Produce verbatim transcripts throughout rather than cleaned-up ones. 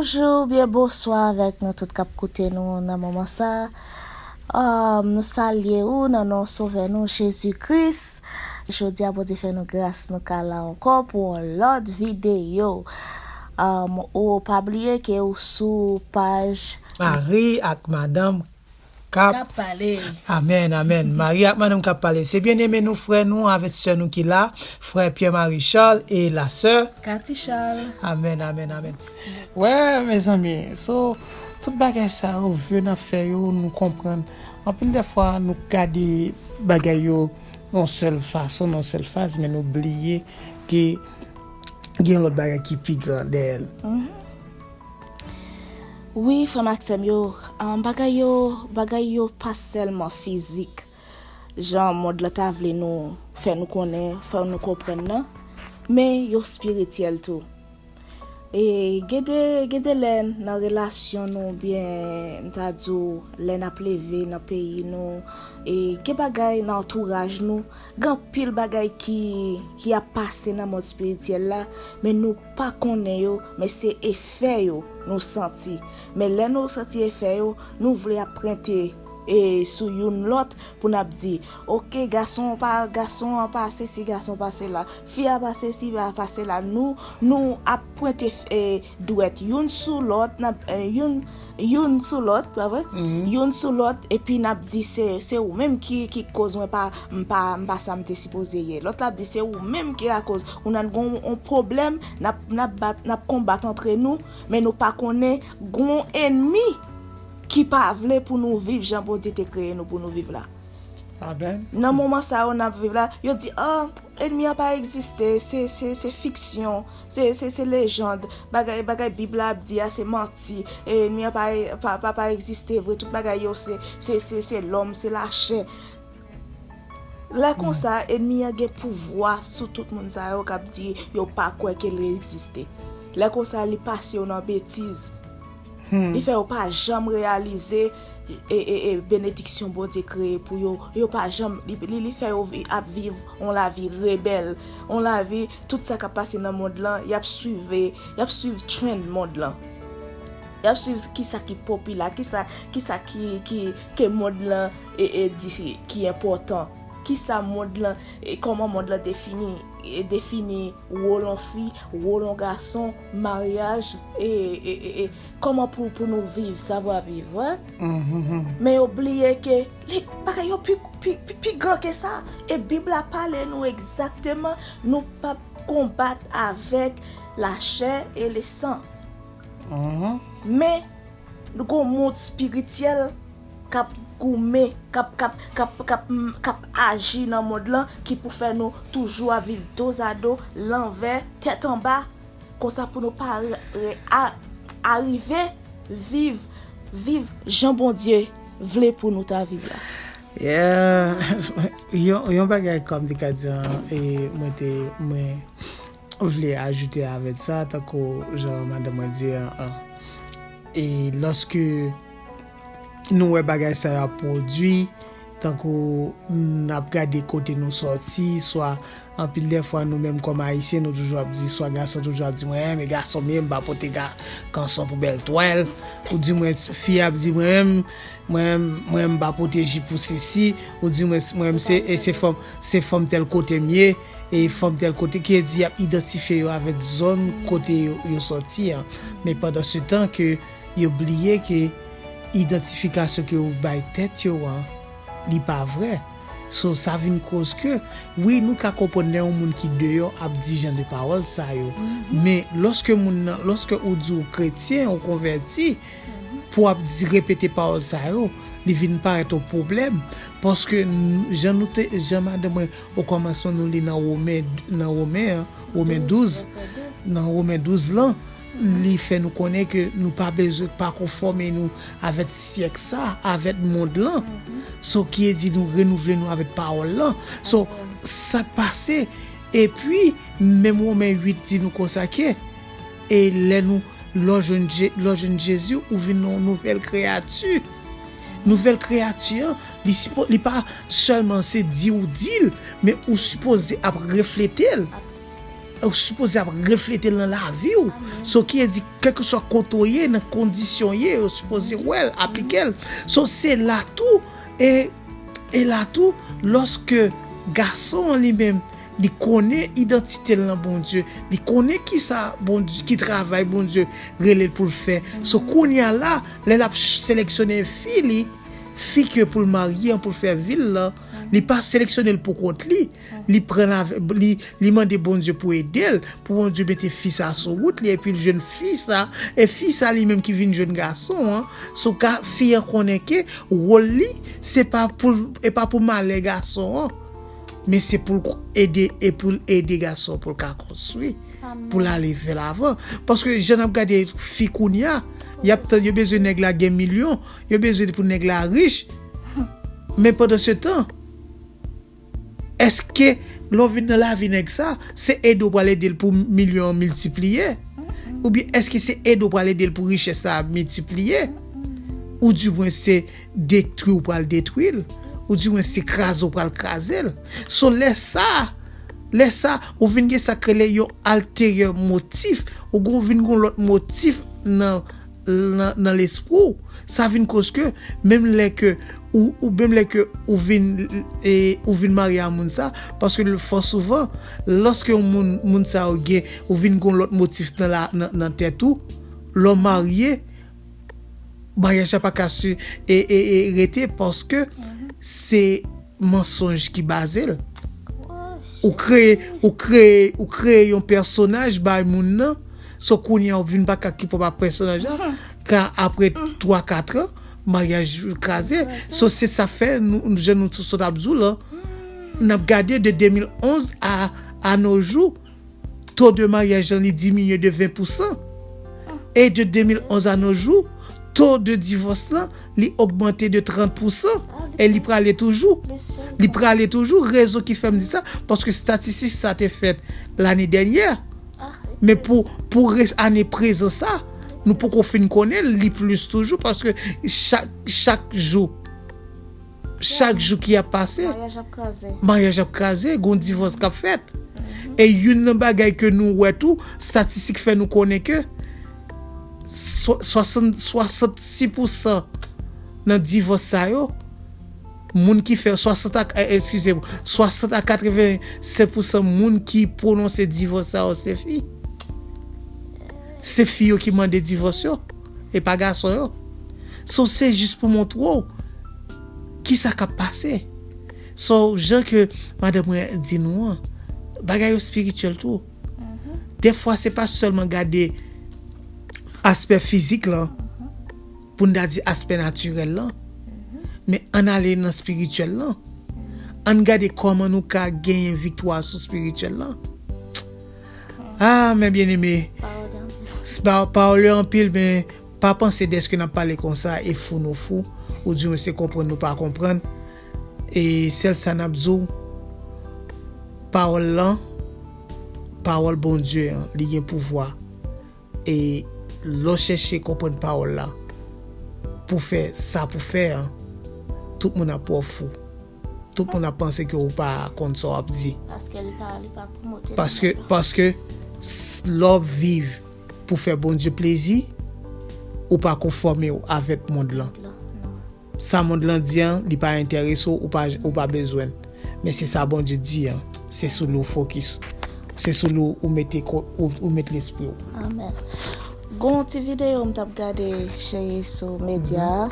Bonjou, byen bonswa avèk nou tout k ap koute nou nan moman sa. Um, nou salye ou nan non Sovè nou, Jezi Kris. Jodi a, Bondye fè nou gras, nou ka la ankò pou yon lòt videyo. Um, ou pa bliye ke ou sou paj Mari ak madanm k ap K ap pale. Amèn, amèn. Mari ak madanm k ap pale. Se byeneme nou, frè nou, avèk sè nou ki la, frè Pierre Marie Charles e la sè Cathy Charles. Amèn, amèn, amèn. Wè, mezanmi, so, tout bagay sa yo, vye n ap fè yo, nou konprann. Anpil de fwa, nou gade bagay yo yon sèl fason, yon sèl faz, men nou bliye ke gen lòt bagay ki pi gran dèyè l. Mhm. Wi, frè m ak sè m yo, um, bagay yo, bagay yo pa sèlman fizik, jan mond lan ta vle nou fè nou konnen, fè nou konprann nan, men yo espirityèl tou. E gen de, gen de lè nan relasyon nou, oubyen m ta di w, lè n ap leve nan peyi nou, e gen bagay nan antouraj nou, gen anpil bagay ki, ki ap pase nan mond espirityèl la, men nou pa konnen yo, men se efè yo nou santi. Men lè nou santi efè yo, nou vle ap prente, e, sou youn lòt pou n ap di, oke, gason an pa, gason an pa sesi, gason pa sela, fi a pa sesi, pa, pa sela. Nou, nou ap pwente, e, dwèt youn sou lòt, n ap, e, youn, youn sou lòt, pa vre? Mhm. Youn sou lòt, epi n ap di se, se ou menm ki, ki koz mwen pa, m pa, m pa sa m te sipoze ye. Lòt la ap di se ou menm ki lakoz. Ou nan gon, on pwoblèm, n ap, n ap bat, n ap konbat antre nou, men nou pa konnen gon ènmi ki pa vle pou nou viv jan Bondye te kreye nou pou nou viv la. Amèn. Nan moman sa yo n ap viv la, yo di, "Ah, ènmi an pa egziste, se, se, se fiksyon, se, se, se lejand, bagay, bagay Bib la ap di a, se manti, e ènmi an pa, pa, pa, pa egziste vre, tout bagay yo se, se, se, se lòm, se lachè." Lè konsa, ènmi an gen pouvwa sou tout moun sa yo k ap di yo pa kwè ke l egziste. Lè konsa, li pase yo nan betiz. Hmm. Li fè yo pa janm reyalize e, e, e benediksyon Bondye kreye pou yo. Yo pa janm, li, li, li fè yo vi-, ap viv on lavi rebèl, on lavi, tout sa k ap pase nan mond lan, y ap swive, y ap swiv trend mond lan. Y ap swiv kisa ki popila, kisa, kisa ki, ki, ke mond lan, e, e, di ki enpòtan. Kisa mond lan, e, kòman mond lan defini, e, defini wòl on fi, wòl on gason, maryaj, e, e, e, e, kòman pou, pou nou viv, savwa viv, wè. Mhm. Men yo bliye ke li, bagay yo pi, pi, pi, pi gran ke sa. E Bib la pale nou egzakteman, nou p ap konbat avèk lachè e lesan. Mhm. Men, nou gon mond espirityèl k ap goumen, k ap, k ap, k ap, k ap, k ap aji nan mond lan, ki pou fè nou toujou ap viv dozado, lanvè, tèt anba, konsa pou nou pa re-, re-, a-, arive viv, viv jan Bondye vle pou nou ta viv la. Yeah. Yon, yon bagay kòm te ka di an, e mwen te, mwen vle ajoute avèk sa, tankou jan madanm mwen di an, an. E lòske nou wè bagay sa yo ap pwodui, tankou n ap gade kote nou sòti, swa anpil de fwa nou menm kòm Ayisyen, nou toujou ap di, swa gason toujou ap di, "Mwen, men gason m ye, m pa pote ga-, kanson pou bèl twèl." Ou di mwen, fi ap di, "Mwen menm, mwen, mwen, m pa pote jip pou sesi." Ou di mwen, "Mwen menm, se, e se fanm, se fanm tèl kote m ye." E fanm tèl kote, ki di y ap idantifye yo avèk zòn kote yo, yo sòti an. Men pandan se tan ke yo bliye ke idantifikasyon ke yo bay tèt yo an, li pa vrè. So, sa vin koz ke, wi, nou ka konprann lè yon moun ki deyò ap di jan de pawòl sa yo. Mhm. Men lòske moun nan, lòske ou di w kretyen, ou konvèti, pou w ap di, repete pawòl sa yo, li vin parèt yon pwoblèm. Paske n-, jan nou te, jan madanm mwen, okòmansman nou li nan Women, nan Women an, Women douz, nan Women douz lan, li fè nou konnen ke nou pa bezwen pa konfòme nou avèk syèk sa, avèk mond lan. So, ki e di nou renouvle nou avèk pawòl lan. So, sa k pase, epi, menm Women uit di nou konsa ke, e lè nou, lè w jwenn Je-, lè w jwenn Jezi, ou vin yon nouvèl kreyati. Nouvèl kreyati an, li sipo-, li pa sèlman se di ou di l, men ou sipoze ap reflete l. ou sipoze ap reflete l nan lavi w. So ki vle di, kèlkeswa kote w ye, nan kondisyon w ye, ou sipoze wè l, aplike l. So se la tou, e, e la tou, lòske gason an li menm, li konnen idantite l nan Bondye, li konnen kisa Bondye, ki travay Bondye rele l pou l fè. So kounye a la, lè l ap seleksyone fi li, fi ke pou l marye an, pou l fè vi l lan, li pa seleksyone l pou kont li, li pran l avè, li, li mande Bondye pou ede l, pou Bondye mete fi sa sou wout li, epi l jwenn fi sa, e fi sa li menm ki vin jwenn gason an, so ka fi an konnen ke wòl li, se pa pou, e pa pou malè gason an, men se pou l ede, e pou l ede gason an pou l ka konstwi, pou l ale vè lavan. Paske jan n ap gade fi kounye a, y ap tann yo bezwen nèg la gen milyon, yo bezwen pou nèg la rich, men pandan se tan, èske lè w vin nan lavi nèg sa, se ede w pral ede l pou milyon an miltipliye? Oubyen èske se ede w pral ede l pou richès sa a miltipliye? Ou di mwen se detwi w pral detwi l? Ou di mwen se kraze w pral kraze l? So lè sa, lè sa, ou vin gen sa k rele yon ultérieur motif, ou gon, vin gon lòt motif nan nan, nan lespri w, sa vin koz ke menm lè ke ou, ou menm lè ke ou vin, e, ou vin marye a moun sa, paske fò souvan, lòske yon moun, moun sa yo gen, ou vin gon lòt motif nan la, nan, nan tèt ou, lè w marye, maryaj la pa ka si, e, e, e rete paske se mansonj ki baze l. Ou kreye, ou kreye, ou kreye yon pèsonaj bay moun nan. So kounye a ou vin pa ka koupe ak pèsonaj la. Ka apre twa kat an, maryaj kraze. So se sa fè nou, jan nou sot ap di w lan, n ap gade de de mil onz a, a nos jours, taux de mariage lan li diminye de ven pousan. E de de mil onz a nos jours, taux de divòs lan li ogmante de trant pousan. E li prale toujou. Li prale toujou. Rezon ki fè m di sa, paske estatistik sa te fèt lane dènyè. Men pou, pou res ane prezan sa, nou poko fin konnen l, li plis toujou, paske chak, chak jou, chak jou ki ap pase, maryaj ap kraze, gon divòs k ap fèt. E youn nan bagay ke nou wè tou, estatistik fè nou konnen ke swasann, swasannsis pousan nan divòs sa yo, moun ki fè, swasant a, eh, eskize m, swasant a katrevensenk pousan moun ki pwononse divòs sa yo se fi. Se fi yo ki mande divòs yo, e pa gason yo. So, se jis pou montre w kisa k ap pase. So, jan ke madanm mwen di nou an, bagay yo espirityèl tou. Dèfwa, se pa sèlman gade aspè fizik lan, pou n ta di aspè natirèl lan, men ann ale nan espirityèl lan. Ann gade kòman nou ka genyen viktwa sou espirityèl lan. Ah, men byeneme, pawòl yo anpil, men pa panse dèske n ap pale konsa e fou nou fou, oudimwen se konprann nou pa konprann. E sèl sa n ap di w, pawòl lan, pawòl Bondye an, li gen pouvwa. E lè w chèche konprann pawòl la, pou fè sa pou fè an, tout moun ap wè w fou. Tout moun ap panse ke w pa konn sa w ap di. Paske li pa, li pa pwomote. Paske, paske lè w ap viv pou fè Bondye plezi, ou pa konfòme w avèk mond lan. Sa mond lan di an, li pa enterese w, ou pa, ou pa bezwen l. Men se sa Bondye di an, se sou li w fokis. Se sou li w mete, ou, ou met lespri w. Amèn. Gon ti videyo m t ap gade, cheri, sou medya a.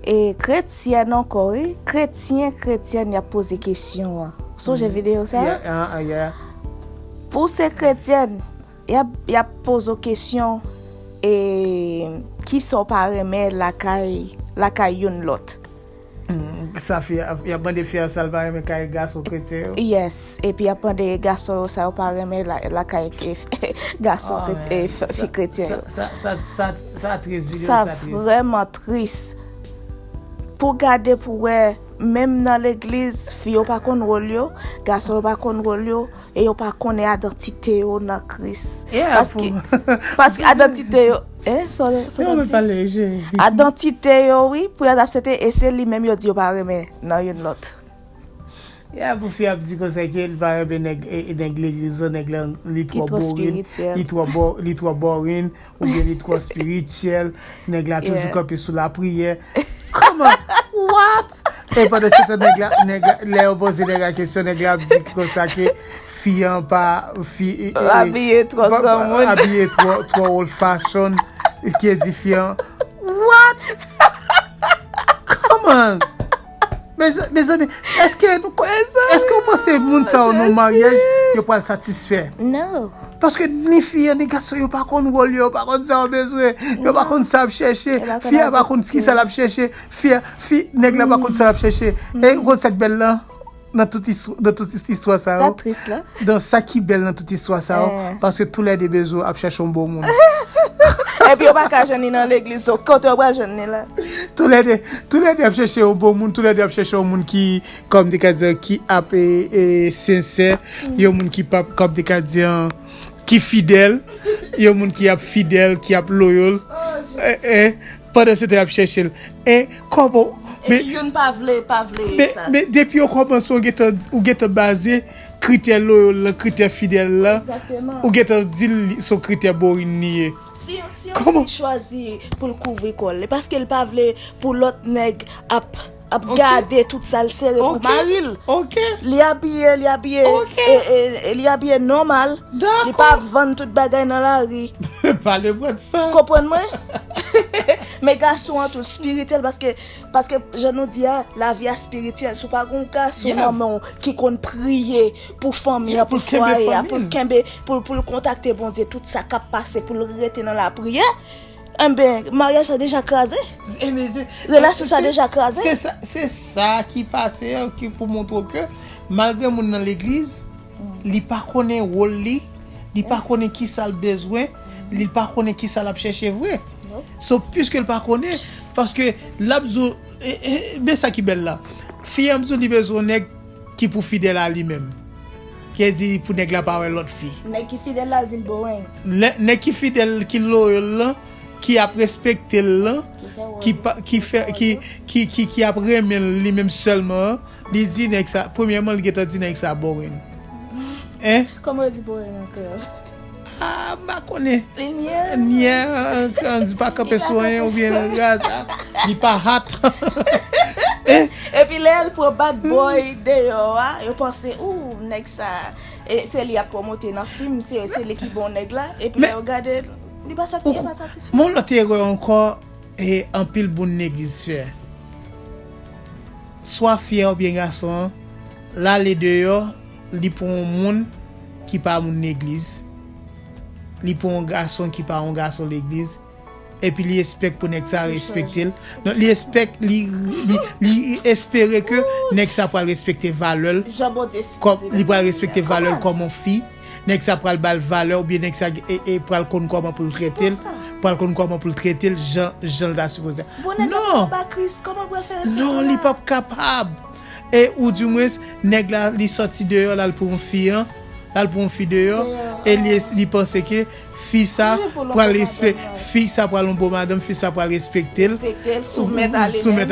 E kretyèn ankò, wi. Kretyen, kretyèn, y ap poze kesyon an. Ou sonje videyo sa a? Pou se kretyèn, y ap, y ap poze w kesyon, e, kisa w pa renmen lakay, lakay youn lòt. Sa fi a, y ap mande fi a sa l pa renmen kay gason kretyen yo. Yes, epi y ap mande gason yo sa yo pa renmen lakay gason, fi kretyen yo. Sa, sa, sa, sa tris, videyo sa tris. Sa vrèman tris. Pou gade pou wè, menm nan legliz, fi yo pa konn wòl yo, gason yo pa konn wòl yo, e yo pa konnen idantite yo nan Kris. Paske, paske idantite yo, hein, sa, sa idantite yo, wi, pou yo aksepte, e se li menm yo di yo pa renmen nan youn lòt. Ya, pou fi ap di konsa ke l pa renmen nèg, e, e nèg legliz lan, nèg la, li twò boring, li twò bo-, li twò boring, oubyen li twò spirityèl, nèg la toujou kanpe sou lapriyè. Kòman? What? E pandan se tan, nèg la, nèg la, lè yo poze nèg la kesyon, nèg la ap di konsa ke fi an pa, fi, e, e, abiye twò granmoun, abiye twò, twò old fashion, ki di fi an, what? Kòman? Mezanmi, èske nou, èske w panse moun sa yo nan maryaj, yo pral satisfè? Non. Paske ni fi an ni gason yo pa konn wòl yo, yo pa konn sa yo bezwen, yo pa konn sa y ap chèche, fi a pa konn ki sa l ap chèche, fi a, fi, nèg la pa konn sa l ap chèche. E ou konn sa k bèl la? Nan tout istwa, nan tout istwa sa yo. Sa tris la. Nan sa ki bèl nan tout istwa sa yo, paske toulède bezwen ap chèche yon bon moun. Epi yo pa ka jwenn li nan legliz, so kote yo pral jwenn li la? Toulède, toulède ap chèche yon bon moun, toulède ap chèche yon moun ki, kòm te ka di, ki ap, e, e, sensè, yon moun ki p ap, kòm te ka di, an, ki fidèl, yon moun ki ap fidèl, ki ap loyal. E, e, pandan se tan y ap chèche l. E kòman, men, youn pa vle, pa vle men, sa. Men depi yo kòmanse, ou gentan, ou gentan baze kritè loyal lan, kritè fidèl lan, ou gentan di l li, se yon kritè boring li ye. Si, si yon fi chwazi pou l kouvri kò l, e paske l pa vle pou lòt nèg ap, ap gade tout sa l sere pou mari l. Li abiye, li abiye, e, e, e li abiye nòmal. Li pa ap vann tout bagay nan lari. Pale mwen de sa. Konprann mwen? Men gason an tou spirityèl, paske, paske jan nou di a, lavi a spirityèl. Si w pa gen yon gason nan men w ki konn priye pou fanmi an, pou fwaye a, pou l kenbe, pou l, pou l kontakte Bondye, tout sa k ap pase, pou l rete nan lapriyè, enben, maryaj sa deja kraze. Relasyon sa deja kraze. Se sa, se sa ki pase an ki pou montre w ke malgre moun nan legliz, li pa konnen wòl li, li pa konnen ki sa l bezwen, li pa konnen ki sa l ap chèche vre. So, piske l pa konnen, paske l ap di w, e, e, men sa ki bèl la. Fi an ap di w li bezwen yon nèg ki pou fidèl a li menm. Ki di pou nèg la pa wè lòt fi. Nèg ki fidèl la, l di l boring. Lè, nèg ki fidèl, ki loyal lan, ki ap respekte l lan, ki pa, ki fè, ki, ki, ki, ki ap renmen l li menm sèlman an, li di nèg sa, premyèman, li gentan di nèg sa boring. Hein? Kòman yo di boring an kreyòl? Ah, m pa konnen. Li nyè. Nyè, an, an di pa kanpe sou anyen oubyen nan raza. Li pa hot. Eh? Epi lè l pran bad boy deyò a, yo panse, ou, nèg sa, e, se li y ap pwomote nan fim, se, se li ki bon nèg la. Epi lè yo gade, li pa sati, li pa satisfè. Men yon lòt erè ankò, e anpil moun legliz fè. Swa fi a oubyen gason an, l ale deyò, li pran yon moun ki pa moun legliz, li pran yon gason ki pa yon gason legliz, epi li espèk pou nèg sa respekte l. Donk, li espèk, li, li, li espere ke nèg sa pral respekte valè l, kòm, li pral respekte valè l kòm yon fi, nèg sa pral ba l valè, oubyen nèg sa, e, e, pral konn kòman pou l trete l, pral konn kòman pou l trete l, jan, jan l ta sipoze. Bon, nèg la pa anba Kris, kòman l pral fè respè konsa? Non, li p ap kapab. E, ou di mwens, nèg la, li sòti deyò, l al pran yon fi an, l al pran yon fi deyò, e li, li panse ke fi sa pral respè-, fi sa pral yon bon madanm, fi sa pral respekte l, soumèt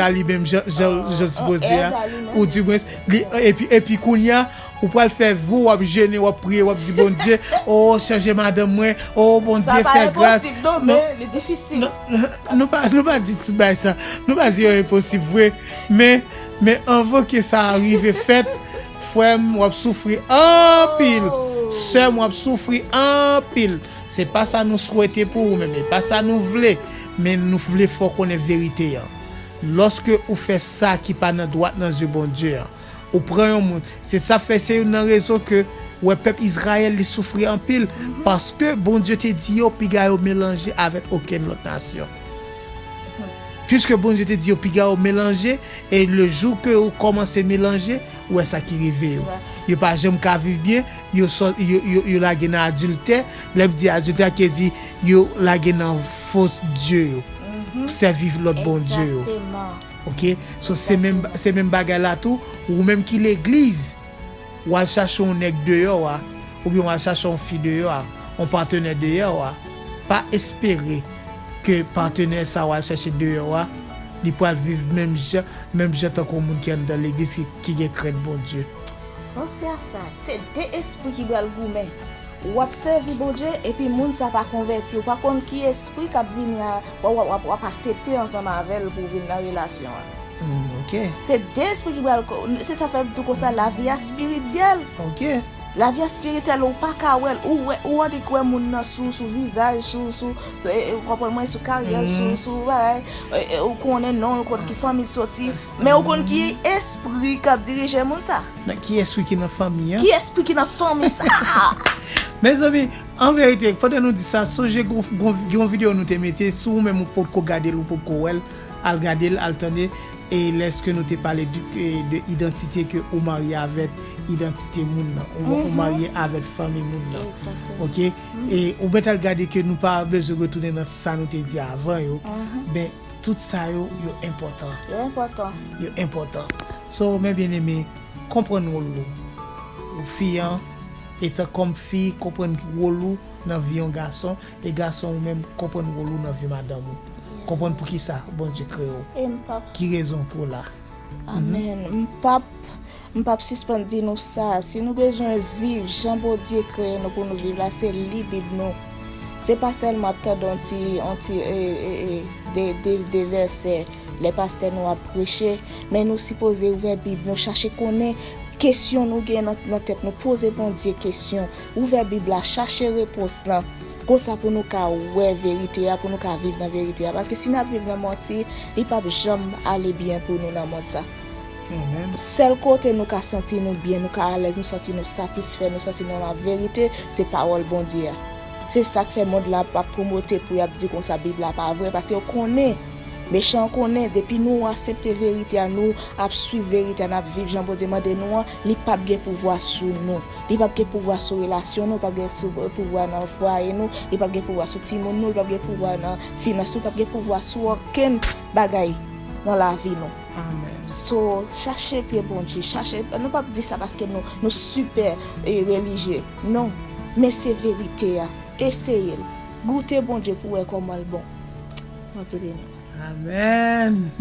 a li menm jan, jan, jan l sipoze a. Ou di mwens, li, epi, epi kounye a, ou pral fè vou, w ap jene, w ap priye, w ap di Bondye, o, chanje madanm mwen, o, Bondye, fè gras. Sa pa enposib non, men li difisil. Non, non, nou pa, nou pa di tout bagay sa. Nou pa di yo enposib vre. Men, men anvan ke sa rive fèt, frè m, w ap soufri anpil. Sè m, w ap soufri anpil. Se pa sa nou swete pou ou menm, e pa sa nou vle. Men nou vle fè w konnen verite an. Lòske ou fè sa ki pa nan dwat nan zye Bondye an, ou pran yon moun. Se sa fè se youn nan rezon ke w wè pèp Izrayèl li soufri anpil, paske Bondye te di yo piga yo melanje avèk okenn lòt nasyon. Piske Bondye te di yo piga yo melanje, e le jou ke ou kòmanse melanje, ou wè sa ki rive yo. Yo pa janm ka viv byen, yo sò-, yo, yo, yo lage nan adiltè. Lè m di adiltè, ki di yo lage nan fo dye yo. Sèvi lòt bondye yo. Egzakteman. Ok? So, se menm, se menm bagay la tou. Ou menm ki legliz, w al chache yon nèg deyò a, oubyen w al chache yon fi deyò a, yon patnè deyò a, pa espere ke patnè sa w al chache deyò a, li pral viv menm jan, menm jan tankou yon moun ki anndan legliz ki, ki gen krent Bondye. Panse a sa, se de espri ki pral goumen. W ap sèvi Bondye, epi moun sa pa konvèti. Ou pa konn ki espri k ap vini a, w ap, w ap, w ap aksepte ansanm avè l pou w vin nan relasyon an. Mm, ok. Se de espri ki pral ko-, se sa fè m di w konsa, lavi a espirityèl. Ok. Lavi a espirityèl, ou pa ka wè l, ou wè, ou annik wè moun nan sou, sou vizaj, sou, sou, e, e, ou konprann mwen, sou karyè l, sou, sou bagay, e, e, ou konnen non, ou konn ki fanmi l soti, men ou konn ki espri k ap dirije moun sa. Nan ki espri ki nan fanmi an? Ki espri ki nan fanmi sa? Mezanmi, an verite, pandan nou di sa, sonje gon, gon, gon videyo nou te mete, si ou menm ou potko gade l, ou potko wè l, al gade l, al tande, e lèske nou te pale de, e, de idantite ke ou marye avèk idantite moun nan, ou, ou marye avèk fanmi moun nan. Exactement. Ok? E ou mèt al gade ke nou pa bezwen retounen nan sa nou te di avan yo. Ben, tout sa yo, yo enpòtan. Yo enpòtan. Yo enpòtan. So, men byeneme, konprann wòl ou. Ou fi an, etan kòm fi, konprann wòl ou nan vi yon gason, e gason ou menm, konprann wòl ou nan vi madanm ou. Konprann poukisa Bondye kreye w. E m p ap, Ki rezon ke w la. Amèn. M p ap, m p ap sispann di nou sa. Si nou bezwen viv jan Bondye kreye nou pou nou viv la, se li Bib nou. Se pa sèlman ap tande yon ti, yon ti, e, e, e, de, de, de vèsè lè pastè nou ap preche, men nou sipoze ouvè Bib nou, chache konnen kesyon nou gen nan, nan tèt nou, poze Bondye kesyon, ouvè Bib la, chache repons lan. Konsa pou nou ka wè verite a, pou nou ka viv nan verite a. Paske si n ap viv nan manti, li p ap janm ale byen pou nou nan mond sa. Amen. Sèl kote nou ka santi nou byen, nou ka alèz, nou santi nou satisfè, nou santi nou nan verite, se pawòl Bondye a. Se sa k fè mond la ap pwomote pou y ap di konsa Bib la pa vre, paske yo konnen, mechan an konnen, depi nou aksepte verite a, nou ap swiv verite a, n ap viv jan Bondye mande nou an, li p ap gen pouvwa sou nou. Li p ap gen pouvwa sou relasyon nou, li p ap gen sou, pouvwa nan fwaye nou, li p ap gen pouvwa sou timoun nou, li p ap gen pouvwa nan finans nou, li p ap gen pouvwa sou okenn bagay nan lavi nou. Amen. So, chache pye Bondye, chache, nou p ap di sa paske nou, nou sipè e relijye. Non, men se verite a. Eseye l. Goute Bondye pou wè kòman l bon. Bondye beni. Amen.